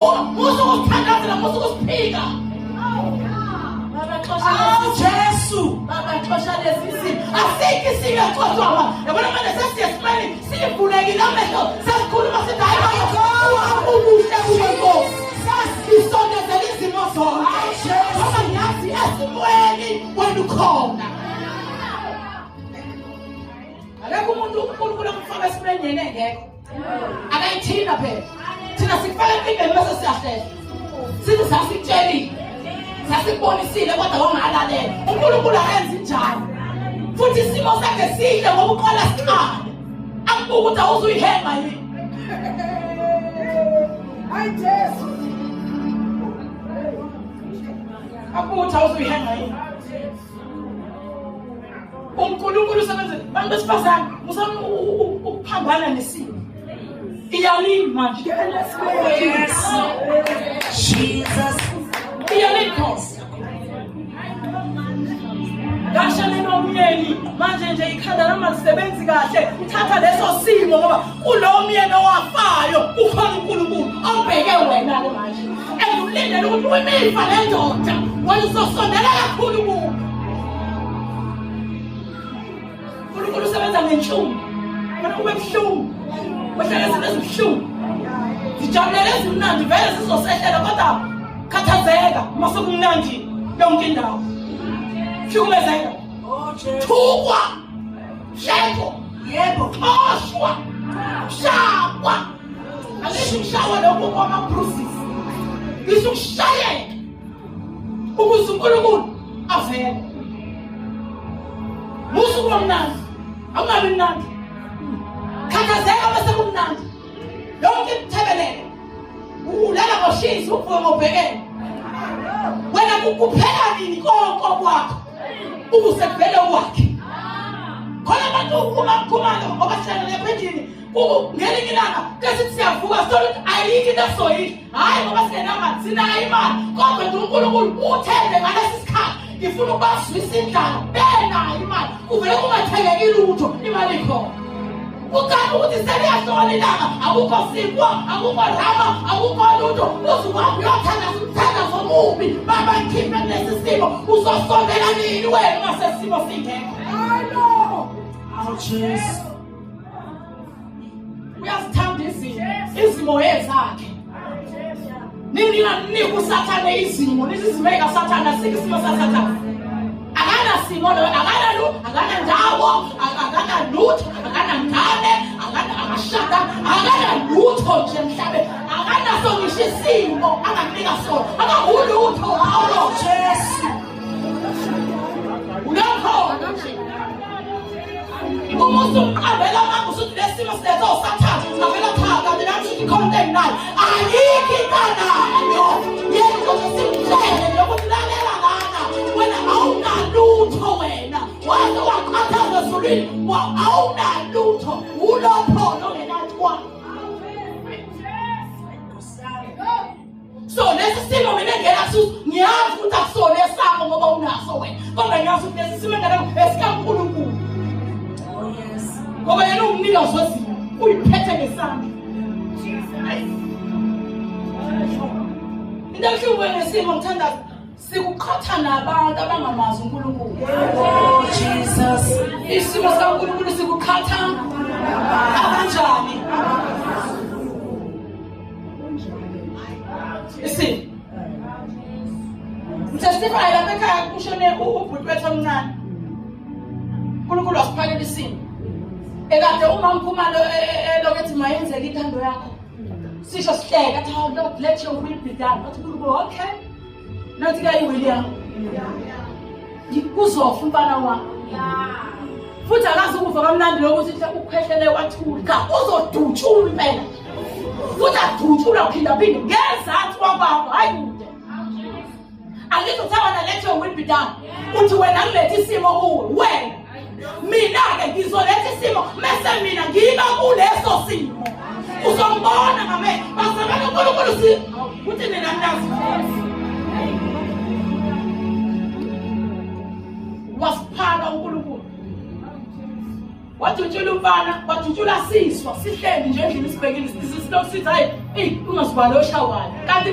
Musa ukusithandazela, musa ukusiphika. Awu Jesu. Babaxosha lesi simo. Asikho isimo esixoshwa. Yabona manje sesiye esimeni sivulekile amehlo sesikhuluma sithi hayi baba ubuhle kuwe Nkosi. Sasisondezela izimo zonke. Ngoba ngiyazi esimweni wena ukhona. Akekho umuntu uNkulunkulu amfaka esimeni yena engekho. Akayithina phela. Thina sikufaka enkingeni bese siyahlehla. Sithi sasikutshelile. Sasikubonisile kodwa wangalalela. uNkulunkulu akenzi njalo. Futhi isimo sakhe sihle ngoba uqala siqale. Akubuka ukuthi awuzuyihema yini. Hayi Jesu. Akubuka ukuthi awuzuyihema yini. uNkulunkulu usebenze bantu besifazane musani ukuphambana nesimo iyalini manje Jesus iyalini khona ngashanelwa umyeni manje nje ikhanda lami alisebenzi kahle uthatha leso simo ngoba kulowo myeni owafayo kukhona uNkulunkulu obheke wena-ke manje and ulindele ukuthi uyimifa le ndoda wena uzosondela kakhulu kuyo uNkulunkulu usebenza ngenhlungu wena kube buhlungu wehlele izinto ezibuhlungu zijabulele ezimnandi vele zizosehlela kodwa khathazeka uma sekumnandi yonke indawo hlukumezeka thukwa hleko Yebo. xoshwa shakwa angisho ukushawa lokhu kwama-bruises ngisho ukushayeka ukuze unkulunkulu avele musa ukuba mnandi awungabi mnandi khathazeka bese kumnandi yonke imithebelelo ulala ngoshizi uvuke ngobhekene wena kukuphela nini konke okwakho ukuze kuvele okwakhe khona abantu umakhumalo ngoba sihlala lapha endlini ngelinye ilanga kesithi siyavuka sithole ukuthi ayikho into esizoyidla hhayi ngoba singenamali sinayo imali kodwa nje unkulunkulu uthende ngalesi sikhathi ngifuna ukubazwisa indlala benayo imali kuvele kungathengeki lutho imali ikhona kucaca ukuthi seliyashona ilanga akukho sinkwa akukho rama akukho lutho uze uhambe uyothandaza umthandazo omubi babakhiphe kulesi simo uzosondela nini wena uma sesimo singekho Awu Jesu. Uyazithanda izimo, izimo ezakhe. Nini ninganika uSathane izimo, nithi izimo ezikaSathane asikho isimo saSathane. Akanasimo lo, akanalu, akanandawo, akanalutho, akanangane, akana akashada, akanalutho nje emhlabeni. Akanaso ngisho isimo angakunika sona. Akahulutho hawo Jesu. Uyakhona nje. Uma usumqambela amanga usuthi lesimo silethe osathane, avela cha kanti nami shuthi khona into enginayo. Ayikho into anayo. Yena ukuthi simtshele nje ukuthi lalela lana, wena awunalutho wena. Waze waqhathaza ezulwini, awunalutho. Ulopholo ongenatwa. So lesi simo mina engena kususo ngiyazi ukuthi akusona esakho ngoba unaso wena kodwa ngiyazi ukuthi lesi simo engena esikaNkulunkulu. Oh yes. Ngoba yena ungumnikazi wezimo uyiphethe ngesandla. Into ebuhlungu ngesimo ngithandaza sikuqhatha nabantu abangamazi uNkulunkulu. Oh Jesus. Isimo sikaNkulunkulu sikuqhatha abanjani? Isimo. Ngitestify lapha ekhaya kushone ubhuti wethu omncane. uNkulunkulu wasiphakela isimo. Ekade uma ngiphuma elokhu ethi mayenzeke intando yakho. Sisho sihleka athi oh Lord let your will be done. Wathi uNkulunkulu okay. Nathi kayi will yakho. Kuzofa umfana wakho. Futhi akazi ukufa kamnandi lokuthi ukhwehlele wathula. Cha uzodutshulwa impela. Futhi adutshulwa phinda phinde ngezansi kwababa hayi kude. Angithi uthe wena let your will be done. Uthi wena ngilethe isimo kuwe wena. Mina-ke ngizoletha isimo mese mina ngiba kuleso simo. Uzongibona ngamehlo. Bazalwane uNkulunkulu si uthi nina nazi. Wasiphaka uNkulunkulu. Wadutshula umfana, wadutshula siswa, sihleli nje endlini sibhekile, silokhu sithi hayi, eyi ungazibali oshawayo. Kanti